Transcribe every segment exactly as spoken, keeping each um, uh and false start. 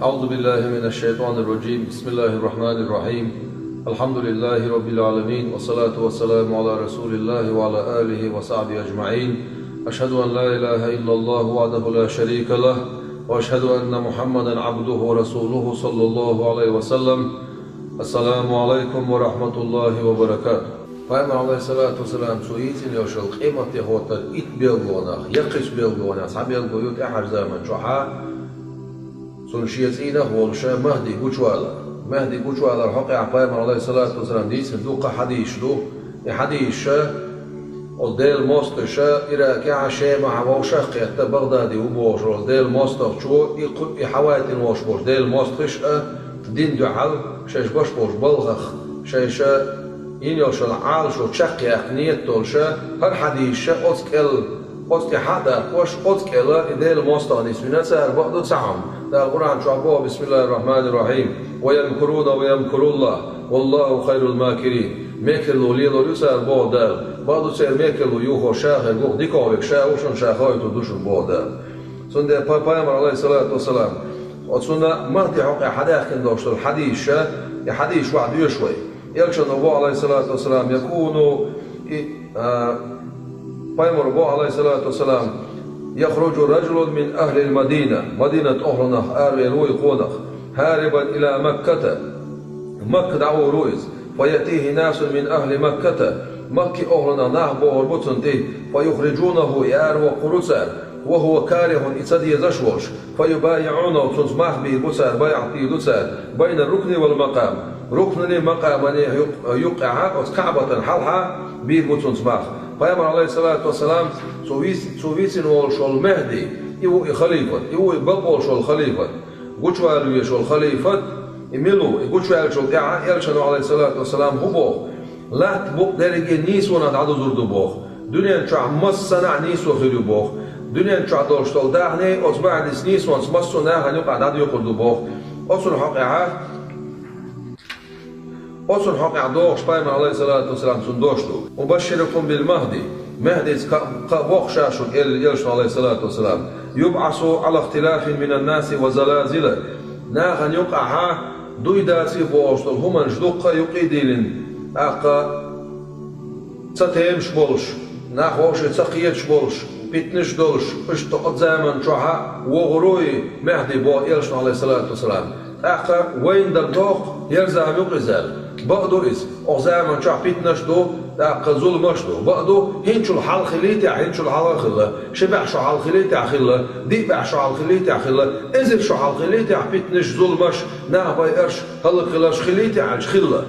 أعوذ بالله من الشيطان الرجيم. بسم الله الرحمن الرحيم. الحمد لله رب العالمين، والصلاة والسلام على رسول الله وعلى آله وصحبه أجمعين. أشهد أن لا إله إلا الله وحده لا شريك له، وأشهد أن محمدا عبده ورسوله، صلى الله عليه وسلم. السلام عليكم ورحمة الله وبركاته. Пайхамар, алейхиссалату вассалам, цо йийцина йолуш йолу къематде хӀоттар итт белгалонах, яккхийчу белгалонех цхьа белгало ю тӀаьхьарчу заман чохьа, цунна шен цӀийнах а волуша, Махьди гучувалар. Махьди гучувалар хьокъехь Пайхамар, алейхиссалату вассалам, дийцина дуккха хьадисаш ду. И хьадисаша, оцу Делан мостагӀаша Иракехь а, Шемахь а вовшах а кхетта, Багъдади ву бохуш волу Делан мостагӀчо, и кху-, и хьавайтина волуш болуш Делан мостагӀаш а, дин дуьхьал шайша баш болуш балхах, шайша йина йолуш йолу Ӏалашо чекхъяккха нийят долуша, хӀара хьадисаша оцу кӀел, оцу тӀе хьа а даккхош, оцу кӀела и Делан мостагӀа нисвина цара, бакъду цхьа хӀума. Дала Къуръан чохь боху: «Бисмиллахир-рахманир-рахим. Ва ямкуруна ва ямкуруллах, валлаху хайрул макирин». Мекарло лелор ю цара, боху Дала. Бакъду церан мекарло юхо ша хир ву, дикахь верг ша ву, шуна ша хоуьйтур ду шуна, боху Дала. Цундела пай-, Пайхамар, алейхиссалату вассалам, оцунна Махьди хьокъехь хьадаьхкина долуш долу хьадисаша, и хьадисаш вахь доьшу вай. Элчано боху, алейхиссалату вассалам, якуну, и, а, Пайхамаро боху, алейхиссалату вассалам: «Яхруджу раджулун мин ахлил Мадина». Мадинат охланах аравер ву и къонах. «Харибан ила Макката». Макка дӀагӀур ву иза. «Фа яътихи насун мин ахли Макката». Макки охланах нах бохур бу цунна тӀе. «Фа юхрижунаху», и аравоккхур ву цара. «Ва хува карихун», и ца дезаш волуш. «Фа юбайиъунаху», цунца мах бийр бу цара, байӀат дийр ду цара. «Байна рукни вал макъам». Рукнане, макъамане юкъ-, юккъехьа, оцу Каъбатан хьалха бийр бу цунца мах. Пайхамар, алейхиссалату вассалам, цо виц-, цо вийцина волуш волу Мехди, и ву и халифат, и ву и бакъ волуш волу халифат. Гучувала везаш волу халифат, и мила ву, и гучуваьллачул тӀаьхьа Элчано, алейхиссалату вассалам, хӀун боху? Латта букъ дерриге нийсонах дӀадузур ду боху. Дуьнен чохь массанхьа нийсо хир ю боху. Дуьнен чохь долуш долу дахне оцу Мехдис нийсонца массо а нахана юкъахь дӀадоькхур ду боху. Оцунна хьокъехьа Оцунна хьокъехь дохуш Пайхамар, алейхиссалату вассалам, цунна дош ду. «Убашширукум бил Махди». Мехдица кхаъ, кхаъ боху ша шуна, элира Элчано, алейхиссалату вассалам. «Юбъасу ала ихтилафин минан наси ва залазила». Нахана юкъахьа дуй даций бохуш долу хӀуманаш дуккха а юкъа а дийлина, тӀаккха ца темаш болуш, нах вовшийн ца кхеташ болуш, питнаш долуш, иштта оцу заман чохьа вогӀур ву и Мехди боху Элчано, алейхиссалату вассалам. ТӀаккха вайна дан доху, хӀара зама юкъа иза аьлла. Бакъ ду иза, оцу заман чохь питнаш ду, тӀаккха зуламаш ду. Бакъ ду, хӀинчул хьалха хилийтехь, хӀинчул хьалха а хилла, ши бӀе шо хьалха хилийтехь хилла, диъ бӀе шо хьалха хилийтехь хилла, эзар шо хьалха хилийтехь питнаш, зуламаш, нах байарш, хӀаллакьхиларш хилийтехь аьлча хилла.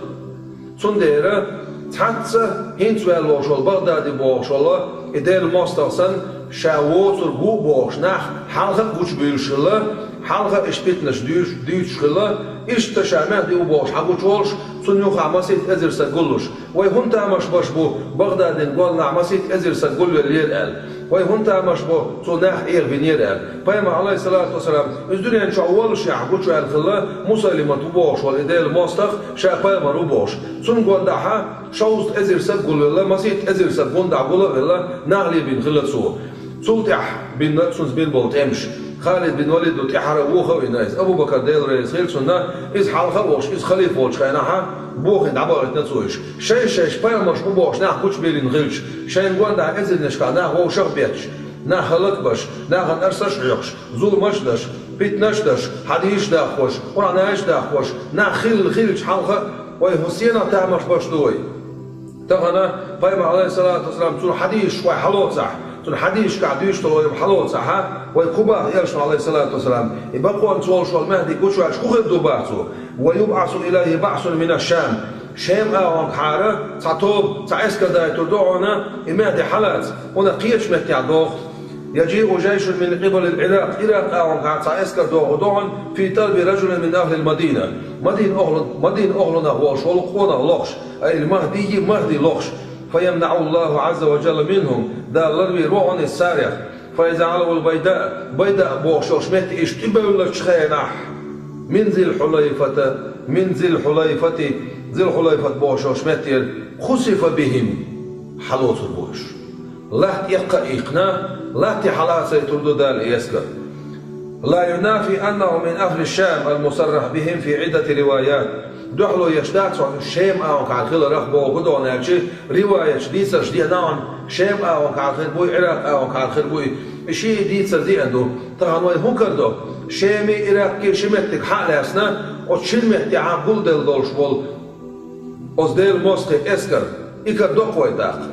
Цундела цхьацца хӀинца ваьлла волуш волу Багъдади бохуш волу и Делан мостагӀа санна, ша воцург ву а бохуш, нах хьалха а гучубуьйлуш хилла, хьалха а иштта питнаш дуьйш-, дуьйцуш хилла, иштта ша Мехди ву бохуш хьагучуволуш, цунна юххехь масийтта эзар саг гуллуш. Вай хӀунда тамаш беш бу, Багъдадин гондахь масийтта эзар саг гулвеллера аьлла? Вай хӀунда тамаш бу, цо нах Ӏехабинера аьлла? Пайхамар, алейхиссалату вассалам, иза дуьнен чохь воллушехь гучуваьлла хилла, Мусайлимат ву бохуш волу и Делан мостагӀа, ша пайхамар ву бохуш. Цунна гондахьа шовзткъа эзар саг гулвелла, масийтта эзар саг гондахь гул а велла, нах лебина хилла цо. Цул тӀаьхьа бина цунца бина болу тӀемаш. Халид бин Валид ду тӀаьхьара вохо а вина иза. Абу-Бакар, Дела реза хила цунна, иза хьалха а волуш, иза халифа волчу хенахьа, бохийна дӀабахийтина цо уьш. Шайша-шайша пайхамарш бу бохуш нах гучубийлина хилча, шайна гондахьа эзарнашкахь нах вовшах а бетташ, нах хӀаллакбеш, нахана арсаш а хьоькхуш, зуламаш а деш, питнаш а деш, хьадисаш а даккхош, Къуръан аяташ а даккхош, нах хилла хилча хьалха а, вай хӀун сенах тамаш беш ду вай? Тахана Пайхамар, алейхиссалату вассалам, цуьнан хьадисаш вай хьалоцахь, цуьнан хьадисашкахь дуьйцуш долу вай хьалоцахьа, вай кху баха Элчано, алейхиссалату вассалам, и бакъонца волуш волу Мехди гучуваьлча хӀун хир ду баха цо? «Ва юбъасу илайхи баъсун мина Шам». Шем агӀонгахьара цхьа тоба, цхьа эскар дайтур ду хьуна, и Мехди хьалаца, хьуна кхечу меттехь доху. «Яджиу жайшун мин къибалил Иракъ». Иракъ агӀонгахьара цхьа эскар дохур ду хьуна, «фи талби раджулин мин ахлил Мадина». Мадина охлу-, Мадина охлунах волуш волу къонах лохуш, ай Махди, Махди лохуш. «Фаямнаъу Аллаху азза ва джалла минхум». Дала ларвийр ву хьуна иза царех. «Фа иза гӀалавул Байда», Байда бохуш йолуш метте иштта тӀебевллачу хенахь, «мин Зил Хьулайфата, мин Зил Хьулайфати», Зил Хьулайфат бохуш йолуш меттера, «хусифа бихим», хьалоцур бу уьш. Латта эккха а иккхина, латте хьалацайтур ду Дала и эскар. لا ينافي أنه من أهل الشام المصرح بهم في عدة روايات. Дуьхьало еш дац хьуна Шема агӀонкахьара хиларах, боху хӀун ду аьлча, риваяташ, дийцарш деана хьуна, Шема агӀонкахьара хир буй, Ӏиракъ агӀонкахьара хир буй, и ши дийцар деана ду. Тахана вай хӀун карадо? Шемий, Ӏиракъий ши меттиг хьа а лаьцна, оцу шина меттехь гулделла долуш волу оцу Делан мостагӀийн эскар, и карадо-кх вай тӀаккха.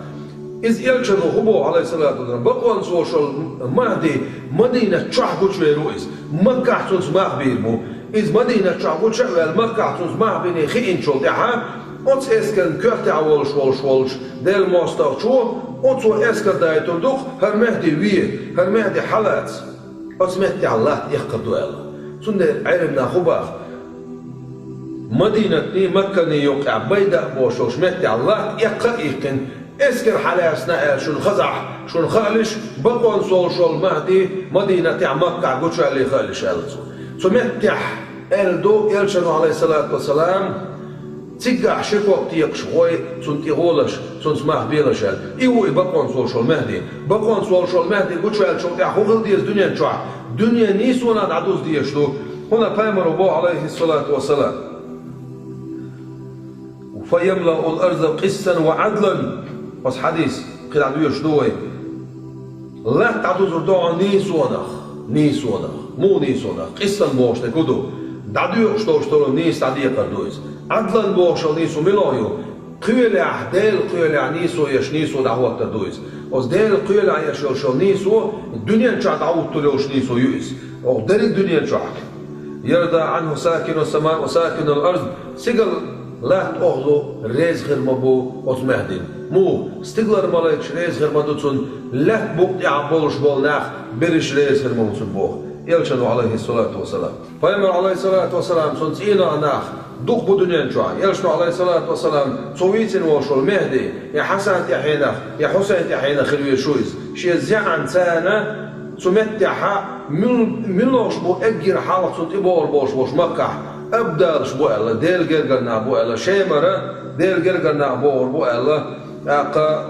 Иза элчано хӀун боху, Ӏалайхиссалату вассалам, бакъонца волуш волу МахӀди Мадинат чохь гучувер ву иза. Маккахь цунца мах бийр бу. Иза Мадинат чохь гуча а ваьлла, Маккахь цунца мах биний хиъначул тӀаьхьа, оцу эскарна коьртехь волуш волуш волчу Делан мостагӀчо оцо эскар дайтур ду-кх, хӀара МахӀди ве, хӀара МахӀди хьалаца, оцу меттехь латта эккхар ду аьлла. Цундела Ӏеламнаха хӀун боху? Мадинатний, Макканий юккъехь Байда а бохуш йолчу меттехь латта эккха а иккхина, эскар хьалаьцна аьлла шуна хазахь, шуна хаалаш, бакъонца волуш волу МахӀди Мадинатехь, Маккахь гучуваьллий хаалаш аьлла цо. Цу меттехь аьлла ду элчано, Ӏалайхиссалату вассалам, циггахь ши ког текхаш гӀой цунна тӀе гӀолаш, цунца мах белаш аьлла. И ву и бакъонца волуш волу МахӀди. Бакъонца волуш волу МахӀди гучуваьллачул тӀаьхьа хӀун хила деза дуьнен чохь? Дуьне нийсонах дӀадуза дезаш ду. ХӀунда пайхамаро боху, Ӏалайхиссалату вассалам: «فيملأ الأرض قسطا وعدلا». Оцу хьадис кхидӀа доьшуш ду вай. Латта дӀадузур ду хьуна нийсонах, нийсонах. Муха нийсонах? Къистан бохуш дерг хӀун ду? ДӀадоькъуш долуш долу нийса дӀадекхар ду иза. Ӏадлан бохуш йолу нийсо мила ю? Кхоьлехь, Делан кхоьлехь нийсо еш, нийсо дӀахӀоттар ду иза. Оцу Делан кхоьлехь еш йолуш йолу нийсо дуьнен чохь дӀахӀуттур йолуш нийсо ю иза. Оха дерриг дуьнен чохь. «يرضى عنه ساكن السماء وساكن الأرض». Стигал, латта, охӀла реза хир ма бу оцу МахӀдина. Муха? Стигалара малайкаш реза хир ма ду цунна, лаьтта букъа тӀехь болуш болу нах берриш реза хир ма бу цунна боху элчано, Ӏалайхиссалату вассалам. Пайхамар, Ӏалайхиссалату вассалам, цунна цӀийнах нах дукха бу дуьнен чохь. Элчано, Ӏалайхиссалату вассалам, цо вийцина волуш волу МахӀди, я Хьасан тӀаьхьенах, я Хьусайн тӀаьхьенах хир везаш ву иза. Шен зеӀан царна цу меттехьа мил-, милош бу эггара хьалха цунна тӀебогӀур болуш болуш Маккахь абдалаш бу аьлла, Делан гергара нах бу аьлла, Шемара Делан гергара нах богӀур бу аьлла, тӀаккха,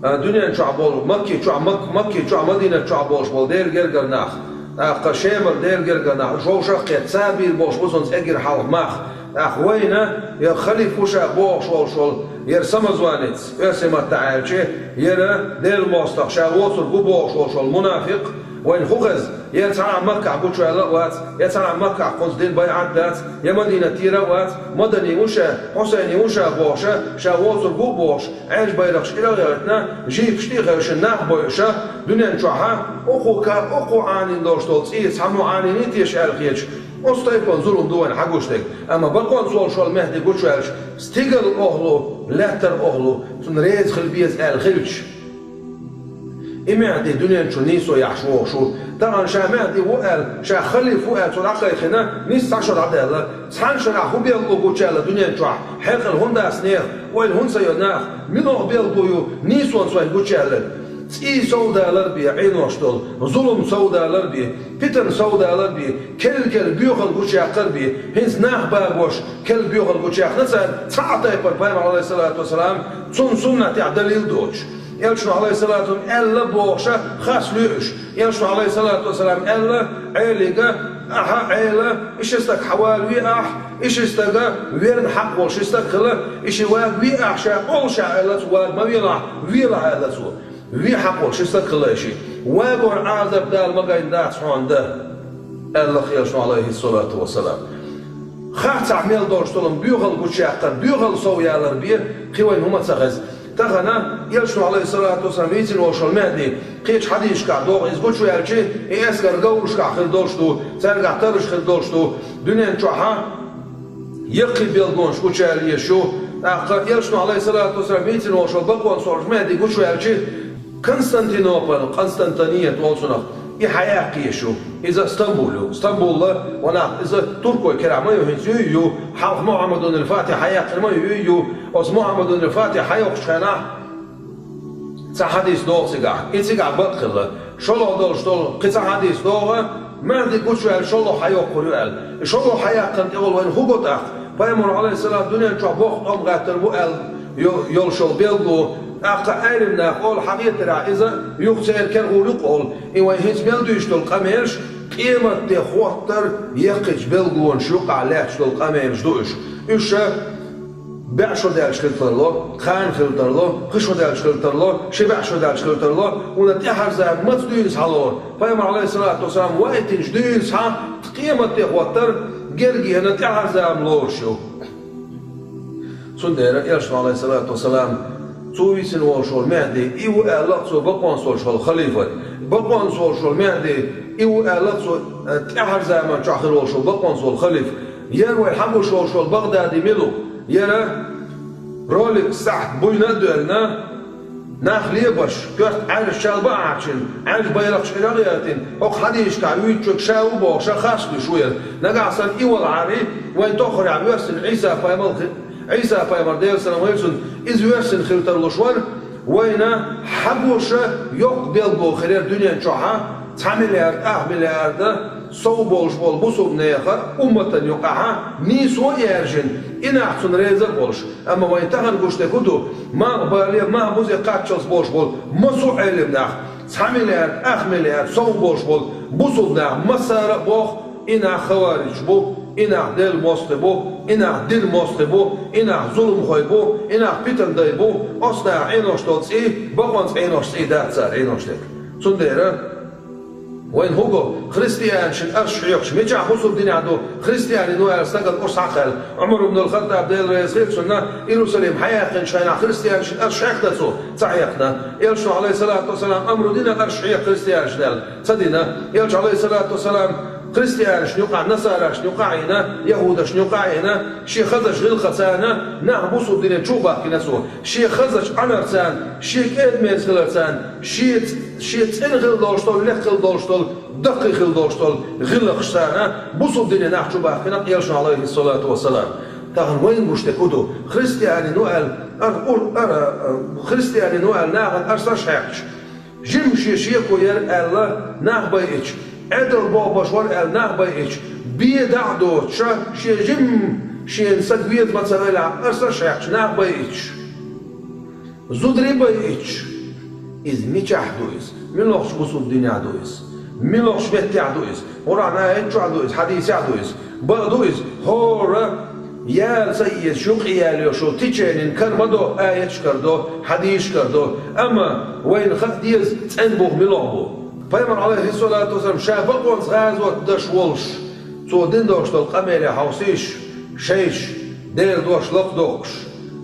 а, дуьнен чохь болу, Макки чохь, Мак-, Макки чохь, Мадинат чохь болуш болу Делан гергара нах, тӀаккха Шемара Делан гергара нах, уьш вовшах а кхетта, цара бийр болуш бу цунца эггара хьалха мах. ТӀаккха вайна, я халифа ву ша бохуш волуш волу, яра самозванец, оьрсийн маттахь аьлча, яра Делан мостагӀа ша воцург ву бохуш волуш волу мунафикъ, вайна хӀун хеза? Я цхьана Маккахь гучуваьлла а вац, я цхьана Маккахь кхунца дина байӀат а дац, я Мадинатера а вац, Мадани ву ша, Хьусайни ву ша бохуша, ша воцург ву бохуш, Ӏаьржа байракхаш кӀира а гӀевттина, жийпаш тӀе а хевшина, нах бойуша, дуьнен чохьа, укхо ка-, укхо Ӏанийна долуш долу цӀий цхьаммо Ӏанийний теша аьлла хеташ, оцу тайпана зулам ду вайна хьагуш дерг. Амма бакъонца волуш волу МахӀди гучуваьлча, стигала охӀла, лаьттара охӀла, цунна реза хила беза аьлла хилча, и МахӀди дуьнен чу нийсо яхьаш вогӀуш ву. Тахана ша МахӀди ву аьлла, ша халифа ву аьлла, цо дӀакхайкхина, нийсса цхьа шо дӀадаьлла. Цхьана шарахь хӀун белгало гучаьлла дуьнен чохь? Хьекъал хӀунда дац нехан? Ойла хӀунда ца йо наха? Мила оха белгало ю нийсонца вайна гучаьлларг? ЦӀий совдалар бен Ӏенош долу, зулам совдалар бен, питана совдалар бен, керла-керла боьхалла гучуяккхар бен, хӀинца нах багош керла боьхалла гучуяьккхина цара, цхьа а тайпана пайхамар, Ӏалайхиссалату вассалам, цунна суннатехь далил доцуш. Элчано, Ӏалайхиссалату вассалам, аьлла бохуша хас лоьуш. Элчано, Ӏалайхиссалату вассалам, аьлла Ӏелига: «Ахьа, Ӏела, и ши стаг хьан вала ве ахь, и ши стага верна хьакъ волу ши стаг хила, и ши вага ве ахь ша, олуш ахь», аьлла цо, «вага ма велахь, велахь», аьлла цо. «Ве хьакъ волу ши стаг хила и ши. Вагор Ӏазап Дала ма гайна дац хьуна дан», аьлла Элчано, Ӏалайхиссалату вассалам. Харцахь мел долуш долу боьхалла гучуяккхар, боьхалла совъялар бен, кхин вайна хӀума ца хеза. Тахана Элчано, Ӏалайхиссалату вассалам, вийцина волуш волу МахӀди, кхечу хьадисашкахь догӀу иза гучуваьлча, и эскар говрашкахь хир долуш ду, цаьргахь тарраш хир долуш ду, дуьнен чохьа яккхий белгалонаш гучуяла езаш ю. ТӀаккха Элчано, Ӏалайхиссалату вассалам, вийцина волуш волу бакъонца волуш МахӀди гучуваьлча, Константинополь, Къонстантиният олу цунах, и хьаяккха езаш ю. Иза Стамбул ю. Стамбул а, ванах, иза туркой керахь ма ю, хӀинца юй ю. Хьалха Мухьаммадун аль-Фатихь хьаяьккхина ма юй ю. Оцу Мухьаммадун аль-Фатихь хьайоккхучу хенахь, цхьа хьадис догӀу цигахь. И цигахь бакъ хилла. ШолгӀа долуш долу кхин цхьа хьадис догӀу, МахӀди гучуваьлла шолгӀа хьайоккхур ю аьлла. И шолгӀа хьаяккхина тӀехула вайна хӀун го тӀаккха? Пайхамар, Ӏалайхиссалам, дуьнен чохь боккха тӀом гӀаттар бу аьлла йо-, йолуш йолу белгало, тӀаккха Ӏеламнаха олу, хьан хетарехь, иза юха церан кергӀур ю-кх олу. И вайн хӀинца мел дуьйцуш долу къамелаш, Къематде хӀоттар яккхийчу белгалонаш юкъахь лаьтташ долу къамелаш ду уьш. Уьш бӀе шо даьлча хила тарло, кхана хила тарло, пхи шо даьлча хила тарло, ши бӀе шо даьлча хила тарло, хӀунда тӀаьхьарза маца дуьйна схьалора. Пайхамар, Ӏалайхиссалату вассалам, ваийтинчу дуьйна схьа къематде хӀоттар гергена тӀаьхьарза лоруш ю. Цундела Элчано, Ӏалайхиссалату вассалам, цо висина волуш волу Мехьди, и ву аьлла цо бакъонца волуш волу халифат. Бакъонца волуш волу Мехьди, и ву аьлла цо, э, тӀаьхьара заман чохь хир волуш волу бакъонца волу халиф. Яра вай хьагуш волуш волу Багъдади мила ву? Яра ролик сахьт буйна а доьллина, нах лебаш, коьрта Ӏаьржа чалба а Ӏачийна, Ӏаьржа байракхаш ирагӀ а яйтина, хӀокху хьадисашкахь вуьйцучуьнга ша ву бохуш, харц луьйш ву яра. Нагахь санна и валахьара, вайн тоххарехь воьссина Ӏийса пайхамар хи-, Ӏийса пайхамар, Делан салам хуьлда цунна, иза воьссина хила тарлуш вара, вайна хьагуш йоккха белгало хир яра дуьнен чохь, цхьа миллиард, ах миллиард сов болуш болу бусулба нехан умматан юкъахь нийсо а яьржина, и нах цунна реза а болуш. Амма вайн тахана гуш дерг хӀун ду? Малхбале, малхбузе кхаччалц болуш болу массо а Ӏелам нах, цхьа миллиард, ах миллиард сов болуш болу бусулба нах массара а боху, и нах хаваричаш бу, и нах Делан мостагӀий бу, и нах динан мостагӀий бу, и нах зуламхой бу, и нах питан дай бу, оцу наха Ӏенош долу цӀий, бакъонца Ӏенош цӀий дац цара Ӏенош дерг. Цундела вайн хӀун го, христианашна арш хьоькхуш, мичахь бусулба динехь ду, христианин ву аьлла стагана урс хьакхаьлла. Ӏумар ибн ал-Хаттаб, Дела реза хила цунна, Иерусалим хьаяьккхинчу хенахь христианашна арш хьехна цо? Ца хьехна. Элчано, Ӏалайхиссалату вассалам, амру дина арш хьеха христианашна аьлла? Ца дина. Элча, Ӏалайхиссалату вассалам, христианашна юкъахь, насарашна юкъахь а йина, яхӀудашна юкъахь а йина, шен хазачу гӀиллакхаца нах бусулба дине чу а бахкина цо. Шен хазачу Ӏамарца, шен кӀеда-мерза хиларца, шен, шен цӀена хила долуш долу, лекха хила долуш долу, даккхий хила долуш долу гӀиллакхашца бусулба дине нах чу бахкина Элчано, Ӏалайхиссалату вассалам. Тахана вайна гуш дерг хӀун ду? Христианин ву аьлла, ар-, ур-, ара, а, христианин ву аьлла нахана арш хьаькхча, жимма шен шеко яра аьлла нах байича, Ӏедал болх беш вара аьлла нах байича, бен дӀа а доцуш, шен жимма шена са веза ма ца велахь, арш хьаькхча нах байича, зударий байича, иза мичахь ду иза? Муьлхачу бусулба динехь ду иза? Муьлхачу меттехь ду иза? Къуръан аят чохь ду иза, хьадисехь ду иза? Бакъ ду иза? ХӀора яла ца езаш, юкъа яла йолуш йолу теченин кара ма до, аяташ кара до, хьадисаш кара до. Амма вайна хаа деза цӀена бух муьлха бу. Пайхамар, Ӏалайхиссалату вассалам, ша бакъонца гӀазот деш волуш, цо дина долуш долу къамеле хьовсийша, шайша Делан дош лакхадоккхуш,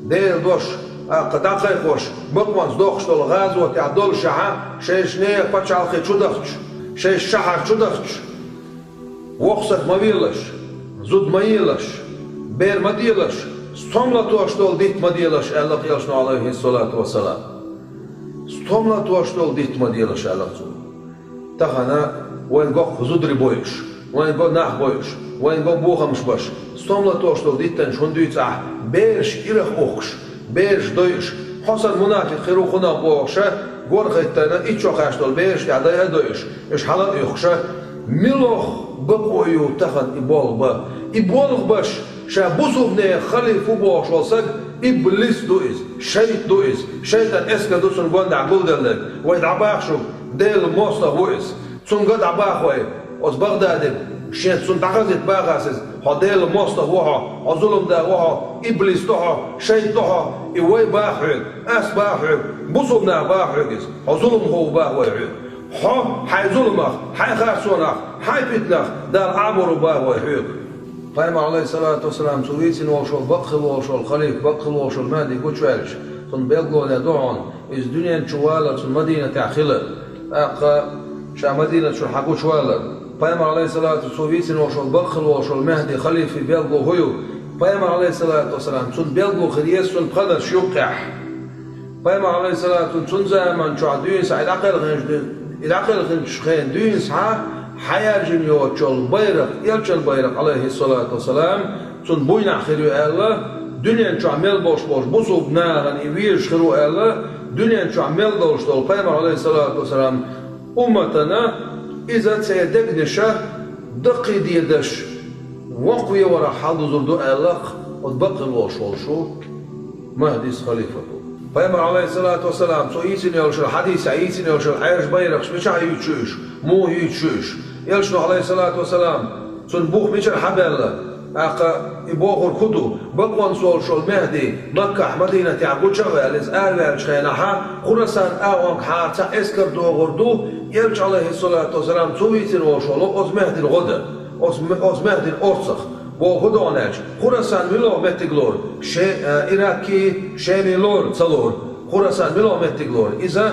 Делан дош, а, кха дӀакхайкхош, бакъонца доккхуш долу гӀазотехь доллушехь, шайша нехан пачхьалкхе чу дахча, шайша шахьар чу дахча, воккха стаг ма велаш, зуда ма елаш, бер ма делаш, стом латош долу дитт ма делаш, аьлла Элчано, Ӏалайхиссалату вассалам. Стом латош долу дитт ма делаш, аьлла цо. Тахана вайн го-кх зударий бойуш, вайн го нах бойуш, вайн го бохамаш беш, стом латош долу диттанаш хӀунда дуьйцу ахь, бераш ирах ухкуш, бераш дойуш, хьо санна мунафикъ хир ву кхунах бохуш, гор хӀиттарна итт шо кхаьчна долу бераш тӀехь дай а дойуш, уьш хьала а оьхуш, муьлха бакъо ю тахана и болх бан? И болх беш, ша бусулба нехан халифа ву бохуш волу стаг, иблис ду иза, шайтӀа ду иза, шайтӀан эскар ду цунна гонаха гулделларг. Вай дӀабаха шуьга, Делан мостагӀа ву иза. Цунга дӀабаха вай, оцу Багъдадига, шен цунна дӀахазийта бахас иза: хьо Делан мостагӀа ву хьо, хьо зуламда ву хьо, иблис ду хьо, шайтӀа ду хьо, и вай баха хьоьга, ас баха хьоьга, бусулба наха баха хьоьга иза, хьо зуламхо ву баха вай хьоьга. Хьо хьайн зуламах, хьайн харцонах, хьайн питанах Дала Ӏамор ву баха вай хьоьга. Пайхамар, Ӏалайхиссалату вассалам, цо вийцина волуш волу бакъ хила волуш волу халифа, бакъ хила волуш волу Мехьди гучуваьлча, цунна белгало дан ду хьуна, иза дуьнен чу валар, цунна Мадинатехь хилар, тӀаккха ша Мадинат чуьра хьагучувалар. Пайхамар, Ӏалайхиссалату, цо вийцина волуш волу бакъ хила волуш волу Мехьди халифин белгало хӀун ю? Пайхамар, Ӏалайхиссалату вассалам, цунна белгало хир еза цунна пханарш юккъехь. Пайхамар, Ӏалайхиссалату, цунна заман чохь дуьйна схьа и дӀакхелхинчу, и дӀакхелхинчу хенан дуьйна схьа хьаяьржина йоцучу байракх, элчан байракх, Ӏалайхиссалату вассалам, цунна буйнахь хир ю аьлла, дуьнен чохь мел болуш болчу бусулба нахана и везаш хир ву аьлла, дуьнен чохь мел долуш долу пайхамар, Ӏалайхиссалату вассалам, умматана иза церан дегнаша даккхийдедаш, воккхаве варах хьалдузур ду аьлла-кх оцу бакъ хила волуш волчу Махьдис халифато. Пайхамар, Ӏалайхиссалату вассалам, цо йийцина йолчу хьадисехь йийцина йолчу Ӏаьржа байракхаш мичахь юьйцуш ю уьш? Муха юьйцуш ю уьш? Элчано, Ӏалайхиссалату вассалам, цунна бух мичара хьабаьлла, тӀаккха и бохург хӀун ду, бакъонца волуш волу Мехди Маккахь, Мадинатехь гуча а ваьлла, иза араваьллачу хенахь, Хурасан агӀонгахьара цхьа эскар догӀур ду, Элча, Ӏалайхиссалату вассалам, цо вийцина волуш волу оцу Мехдина гӀо дан, оцу, оцу Мехдина орцах. Боху хӀун ду аьлча, Хурасан мила меттиг лору, Ше-, а, Ираккий, Шемий лору, ца лору. Хурасан мила меттиг лору? Иза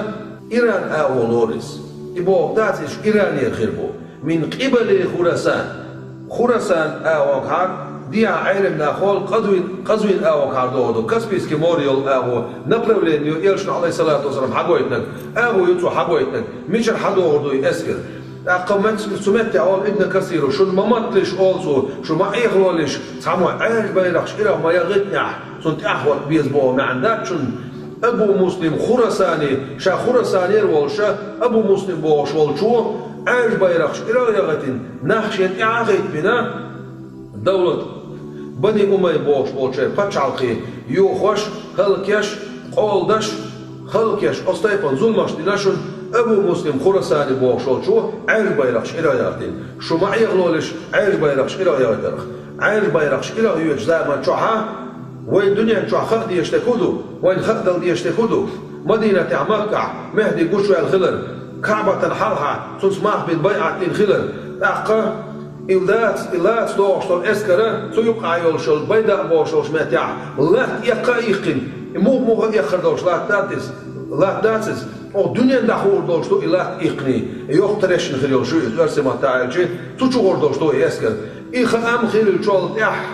Иран агӀо лору иза. И бохург дац, иза Иранера хир бу. Мин къибали Хурасан. Хурасан агӀонгахьара, дехьа Ӏеламнаха олу, Къазвин, Къазвин агӀонгахьара догӀу ду. Каспийский море йолу агӀо, направление ю Элчано, Ӏалайхиссалату вассалам, хьагойтинарг. АгӀо ю цо хьагойтинарг. Мичара хьадогӀур ду и эскар? ТӀаккха мет-, цу меттехь олу Ибн Касира, шуна ма матталаш, олу цо, шу ма Ӏехалолаш, цхьаммо Ӏаьржа байракхаш ирахь ма яхийтинехь, цунна тӀаьхьахӀотта беза боху маьӀна дац шуна. Абу Муслим Хурасани, ша Хурасанера волуша, Абу Муслим бохуш волчо, Ӏаьржа байракхаш ирахь яхийтина, нах шен тӀаьхьа а хӀиттабина, Давлат Бани Умайя бохуш болчеран пачхьалкхе йохош, хӀаллакъеш, къоладеш, хӀаллакъеш, оцу тайпана зуламаш дина шуна. Абу Муслим Хурасани бохуш волчо Ӏаьржа байракхаш ирахь яхийтина. Шу ма Ӏехалолаш Ӏаьржа байракхаш ирахь яхийтарх. Ӏаьржа байракхаш ирахь йоьдучу заман чохьа вайн дуьнен чохь хаа дезаш дерг хӀун ду? Вайна хаа дала дезаш дерг хӀун ду? Мадинатехь, Маккахь Мехди гучуваьлла хилар, КаӀбатан хьалха цунца мах бина байӀат дина хилар. ТӀаккха и лаца, и лаца догӀуш долу эскара, цу юкъахь йолуш йолу Байда бохуш йолчу меттехь латта эккха а иккхина, и муха-муха а эккхар долуш латта дац иза, латта дац иза. Оха дуьненна дӀахуур долуш ду и латта иккхиний, и йоккха трещина хир йолуш ю иза, оьрсийн маттахь аьлча, цу чу гӀур долуш ду и эскар. И хаам хиллачул тӀаьхьа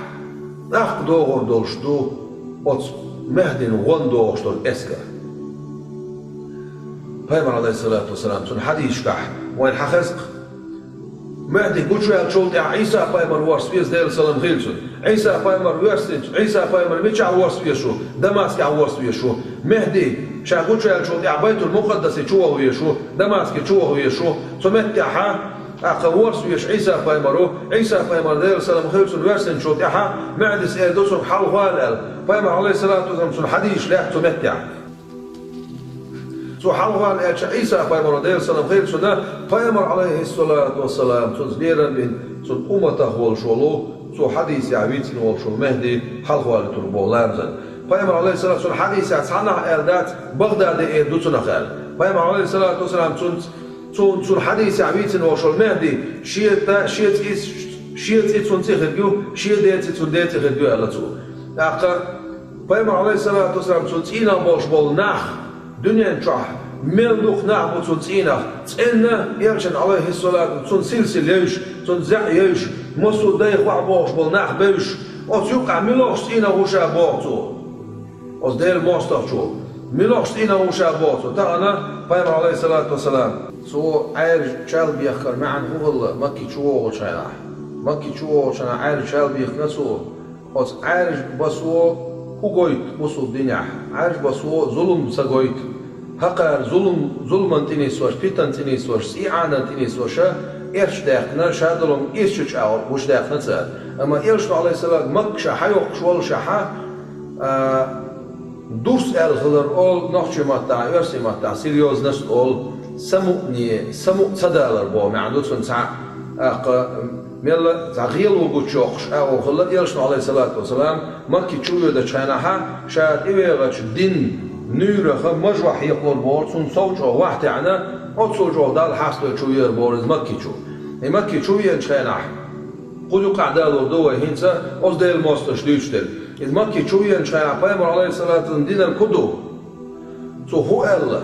тӀаккха догӀур долуш ду оцу Мехдина гӀо дан догӀуш долу эскар. Пайхамар, Ӏалайхиссалату вассалам, цуьнан хьадисашкахь вайна хьахеза-кх, Мехди гучуваьллачул тӀаьхьа Ӏийса-пайхамар ворс веза, Делан салам хила цунна. Ӏийса-пайхамар воьрсинчу, Ӏийса-пайхамар мичахь ворс везаш ву? Дамаскехь ворс везаш ву. Мехди ша гучуваьллачул тӀаьхьа Байтул-Мукъаддасе чу ваха везаш ву, Дамаске чу ваха везаш ву. Цу меттехьа, тӀаккха ворс везаш Ӏийса-пайхамар ву. Ӏийса-пайхамар, Делан салам хила цунна, воьрсинчул тӀаьхьа Мехдис эр ду цуьнга: «Хьалхавала», – аьлла. Пайхамар, Ӏалайхиссалату вассалам, цунна хьадисаш лаьтта цу меттехь. Цо хьалхавала аьлча, Ӏийса-пайхамар, Делан салам хила цунна, пайхамар, Ӏалайхиссалату вассалам, цунца лерам бина, цуьнан умматах волуш волу, цо хьадисехь вийцина волуш волу Мехди хьалхавалийтур боху ламазан. Пайхамар, Ӏалайхиссалату, цуьнан хьадисехь цхьанхьа аьлла дац, Багъдаде эр ду цунах аьлла. Пайхамар, Ӏалайхиссалату вассалам, цунца, цунна, цуьнан хьадисехь вийцина волуш волу Мехди, шен да, шен цӀи, шен цӀи цуьнан цӀе хирг ю, шен ден цӀи цуьнан ден цӀе хирг ю аьлла цо. ТӀаккха Пайхамар, Ӏалайхиссалату вассалам, цуьнан цӀийнах болуш болу нах, дуьнен чохь мел дукха нах бу цуьнан цӀийнах, цӀенна, Элчан, Ӏалайхиссалату, цуьнан силсила евзаш, цуьнан зӀе евзаш, массо а дайх ваха бохуш болу нах бевзаш, оцу юкъахь муьлхачу цӀийнах ву ша боху цо. Оцу Делан мостагӀчо муьлхачу цӀийнах ву ша боху цо. Тахана Пайхамар, Ӏалайхиссалату вассалам, цо Ӏаьржа чалбехкаран маьӀна хӀун хилла Макке чу вогӀучу хенахь? Макке чу вогӀучу хенахь Ӏаьржа чалбехкина цо. Оцу Ӏаьржа басо хӀун гойту бусулба динехь? Ӏаьржа басо зулам ца гойту. ХӀокхара зулам, зуламан тӀе нисвеш, питан тӀе нисвеш, цӀий Ӏанан тӀе нисвеш, эрча даьккхина, шадолу ирчачу агӀор гучудаьккхина цара. Амма Элчано, Ӏалайхиссалам, Макка ша хьайоккхуш воллушехь, а, дурс аьлла хилар олу нохчийн маттахь, оьрсийн маттахь серьёзность олу, самукъане, самукъа ца далар боху маьӀна ду цуьнан цхьаъ. ТӀаккха мелла а цхьа гӀело гучуйоккхуш агӀо хилла Элчано, Ӏалайхиссалату вассалам, Макке чу воьдучу хенахь, ша тӀевегӀачу динан нуьйрах мажа ваха хьекхалур боху, цунна сов чӀогӀа ваха таьӀна, оццул чӀогӀа Далла хьастадой чу веар боху иза Макке чу. И Макке чу веанчу хенахь, кху юкъахь далур ду вай хӀинца оцу Делан мостагӀаша дуьйцуш дерг. Иза Макке чу веанчу хенахь Пайхамар, Ӏалайхиссалату вассалам, динарг хӀун ду? Цо хӀун аьлла?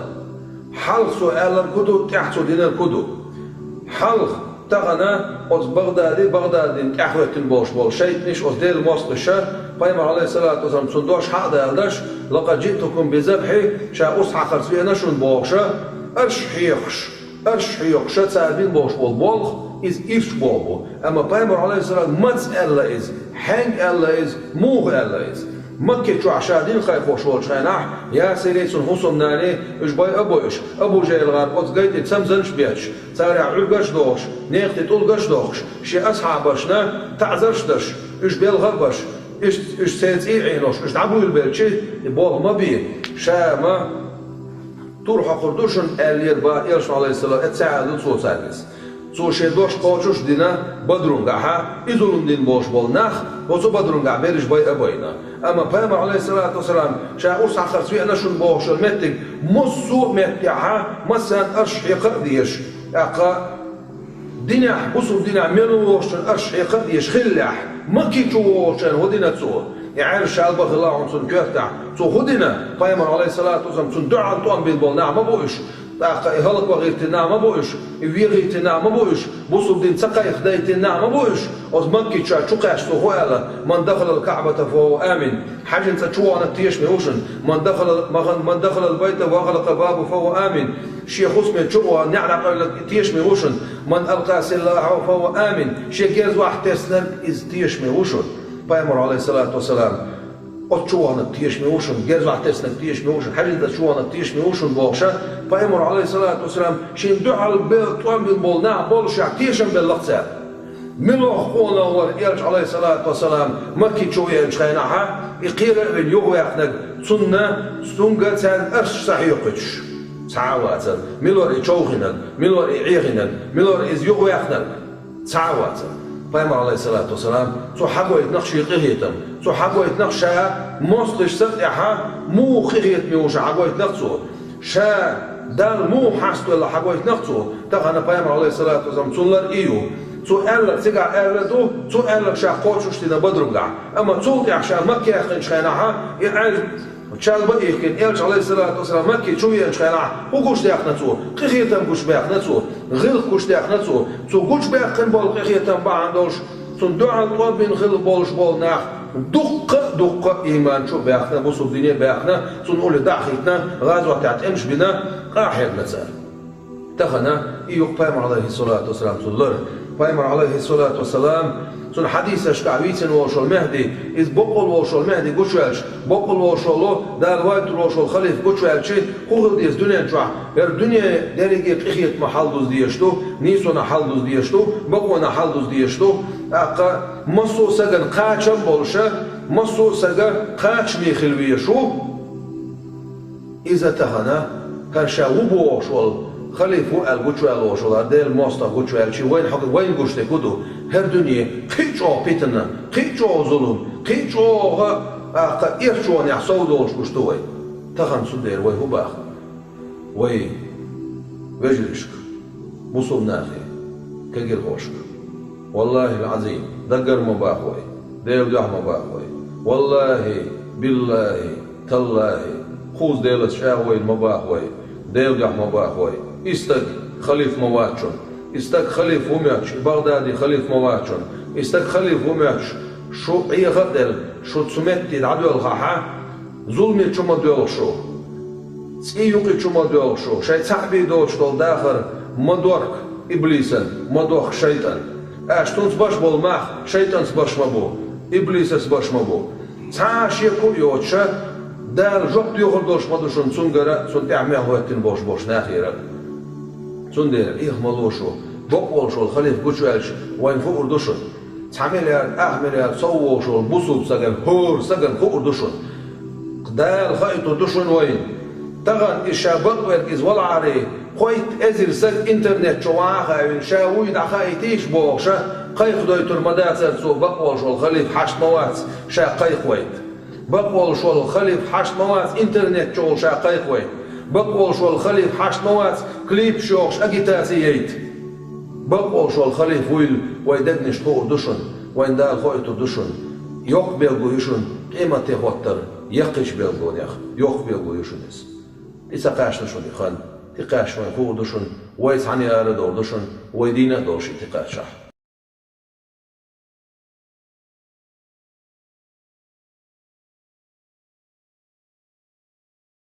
Хьалха цо аьлларг хӀун ду, тӀаьхьа цо динарг хӀун ду? Хьалха, тахана оцу Багъдади, Багъдадина тӀаьхьахӀоьттина болуш болу шайтӀанаш, оцу Делан мостагӀаша Пайхамар, Ӏалайхиссалату вассалам, цунна дош хьа а даладеш, «Лакъад жиътукум би забхьи», ша урс хьакхарца веана шуна бохуша, арш хьоькхуш, арш хьоькхуша цара бина болуш болу болх, иза ирча болх бу. Амма Пайхамар, Ӏалайхиссалам, маца аьлла иза, хьаьнга аьлла иза, муха аьлла иза? Макке чохь ша дин кхайкхош волчу хенахь, Ясирий, цуьнан хӀусамнанний, уьш байъа а бойуш, Абу ЖахӀил-гӀар оцу гайтӀе цамзанаш а бетташ, царех Ӏуьргаш а дохуш, некха тӀе тӀулгаш а дохуш, шен асхьабашна таӀзарш а деш, уьш белха а беш, уьш, уьш церан цӀий а Ӏенош, уьш дӀабуьйлабелча, и болх ма бе, ша ма тур хьокхур ду шуна аьллера бах Элчано, Ӏалайхиссалам, эццахь аьлла ду цо цаьрга иза. Цо шен дош кхочуш а дина Бадрунгахьа, и зулам дина болуш болу нах оцу Бадрунгахь берриш байа а байна. Амма Пайхамар, Ӏалайхиссалату вассалам, ша урс хьакхарца веана шуна бохуш йолу меттиг массо а меттехьа, массарна арш хьекха а дезаш, тӀаккха динехь, бусулба динехь мел ву вохучун арш хьекха а дезаш хиллехь, Макки чу вогӀучарна хӀун дина цо? И Ӏаьржа шалба хилла хьуна цунна коьртехь. Цо хӀун дина? Пайхамар, Ӏалайхиссалату вассалам, цунна дуьхьал тӀом бина болу нах ма бу уьш. ТӀаккха и хӀалаквахийтина нах ма бу уьш, и вехийтина нах ма бу уьш, бусулба дин ца кхайкхадайтина нах ма бу уьш. Оцу Макки чу ша чу кхаьчча цо хӀун аьлла: «Ман дахалал Каъбата фа хӀува амин». Хьаьжин цӀа чу ваханарг тешаме ву шуна. «Ман дахала, ман, ман дахалал байта ва агӀлакъа бабу фа хӀува амин». Шен хӀусаме чу а вахана, неӀ дӀакъевлинарг тешаме ву шуна. «Ман алкъа силахьаху фа хӀува амин». Шен герз охьатеснарг иза тешаме ву шуна. Пайхамар, Ӏалайхиссалату вассалам, оцу чу ваханарг тешаме ву шуна, герз охьатеснарг тешаме ву шуна, хьаьжин цӀа чу ваханарг тешаме ву шуна бохуша, Пайхамар, Ӏалайхиссалату вассалам, шена дуьхьал бе-, тӀом бина болу нах боллушехь тешам белла-кх цара. Мила ваха къонах вара Элча, Ӏалайхиссалату вассалам, Макки чу веанчу хенахьа, и кхера а вина юхаваьккхинарг, цунна, цуьнга царна арш ца хьоькхуьйтуш? Цхьа а вацара. Мила вара и човхийнарг, мила вара и Ӏехийнарг, мила вара иза юхаваьккхинарг? Цхьа а вацара. Пайхамар, Ӏалайхиссалату вассалам, цо хьагойтина-кх шен къинхетам, цо хьагойтина-кх ша мостагӀчу сарахь тӀехьа муха къинхетаме ву ша хьагойтина-кх цо, ша Далла муха хьаставелла хьагойтина-кх цо. Тахана Пайхамар, Ӏалайхиссалату вассалам, цунна лар и ю. Цо аьлларг цигахь аьлла ду, цо аьлларг ша кхочуш а дина Бадрунгахь. Амма цул тӀаьхьа ша Макка яьккхинчу хенахьа, и Ӏаьржа чалба а йихкина, Элча, Ӏалайхиссалату вассалам, Макки чу веанчу хенахь хӀун гучудаьккхина цо? Къинхетам гучубаьккхина цо, гӀиллакх гучудаьккхина цо. Цо гучубаьккхина болу къинхетам бахьана долуш, цунна дуьхьал тӀом бина хилла болуш болу нах дуккха а, дуккха а ийман чу а баьхна, бусулба дине а баьхна, цунна улле дӀа а хӀиттина, гӀазотехь тӀемаш а бина, къахьегна цара. Тахана и ю-кх Пайхамар, Ӏалайхиссалату вассалам, цунна лар. Пайхамар, Ӏалайхиссалату вассалам, цунна хьадисашкахь вийцина волуш волу Мехди, иза бакъволуш волу Мехди гучуваьлча, бакъволуш волу, Дала вайтур волуш волу халифа гучуваьлча, хӀун хила деза дуьнен чохь? ХӀара дуьне дерриге къинхетамах хьалдуза дезаш ду, нийсонах хьалдуза дезаш ду, бакъонах хьалдуза дезаш ду. ТӀаккха массо а сагана кхачам а болуша, массо а сага кхачаме хила везаш ву. Иза тахана, хӀара ша ву бохуш волу, халифа ву аьлла гучуваьлла волуш волу, хӀара Делан мостагӀа гучуваьлча, вайна хьо-, вайна гуш дерг хӀун ду? ХӀара дуьне кхин а чӀогӀа питана, кхин а чӀогӀа зулам, кхин а чӀогӀа, тӀаккха, эрчонехь сов долуш гуш ду вай. Тахана цундела вай хӀун баха? Вай, вежаршка, бусулнахе, кегирхошка, валлахӀил-Ӏазим, даггара ма баха вай, Делан дуьхьа ма баха вай. ВаллахӀи, биллахӀи, таллахӀи, кхузза Делаца чӀагӀо йина ма баха вай, Делан дуьхьа ма баха вай. И стаг халифа ма вац шуна. И стаг халифа ву моьттуш, и БагӀдади халифа ма вац шуна. И стаг халифа ву моьттуш, шу Ӏеха а делла, шу цу метте дӀадоьлхахьа, зуламе чу ма доьлху шу. ЦӀий юкъе чу ма доьлху шу, шайн цхьаъ бен доцуш долу дахар ма дохка иблисан, ма дохка шайтӀан. Аша цунца баш болу мах шайтӀанца баш ма бу, иблисаца баш ма бу. Цхьа а шеко а йоцуша, Дала жоп доьхур долуш ма ду шуна цуьнгара а, цунна тӀехь мел хӀоьттина болуш болчу нахера а. Цундела Ӏеха ма ло шу, бакъволуш волу халифа гучуваьлча, вайна хуур ду шуна. Цхьа миллиард, ах миллиард сов волуш волу бусулба сагана, хӀора сагана хуур ду шуна. Дала хаийтур ду шуна вайна. Тахана иза ша бакъверг иза валахьарий, кхойтта эзар саг интернет чу ван а хаийна, ша вуй дӀахаийтийша бохуша, кхайкхадойтур ма дацара цо, бакъволуш волу халифа хьашт ма вац, ша кхайкхавайта. Бакъволуш волу халифа хьашт ма вац интернет чу волу ша кхайкхавайта. Бакъволуш волу халифа хьашт ма вац клипаш йохуш агитаци яйта. Бакъволуш волу халифа вуйла вайн дегнашна хуур ду шуна, вайна Дала хоуьйтур ду шуна. Йоккха белго ю шуна къематде хӀоттар, яккхийчу белгонех йоккха белго ю шуна иза. И ца кхаьчна шуна и хан, тӀекхаьчча вайна хуур ду шуна, вай цхьаьна ара а довр ду шуна, вай дийна а долуш и тӀекхаьччахь.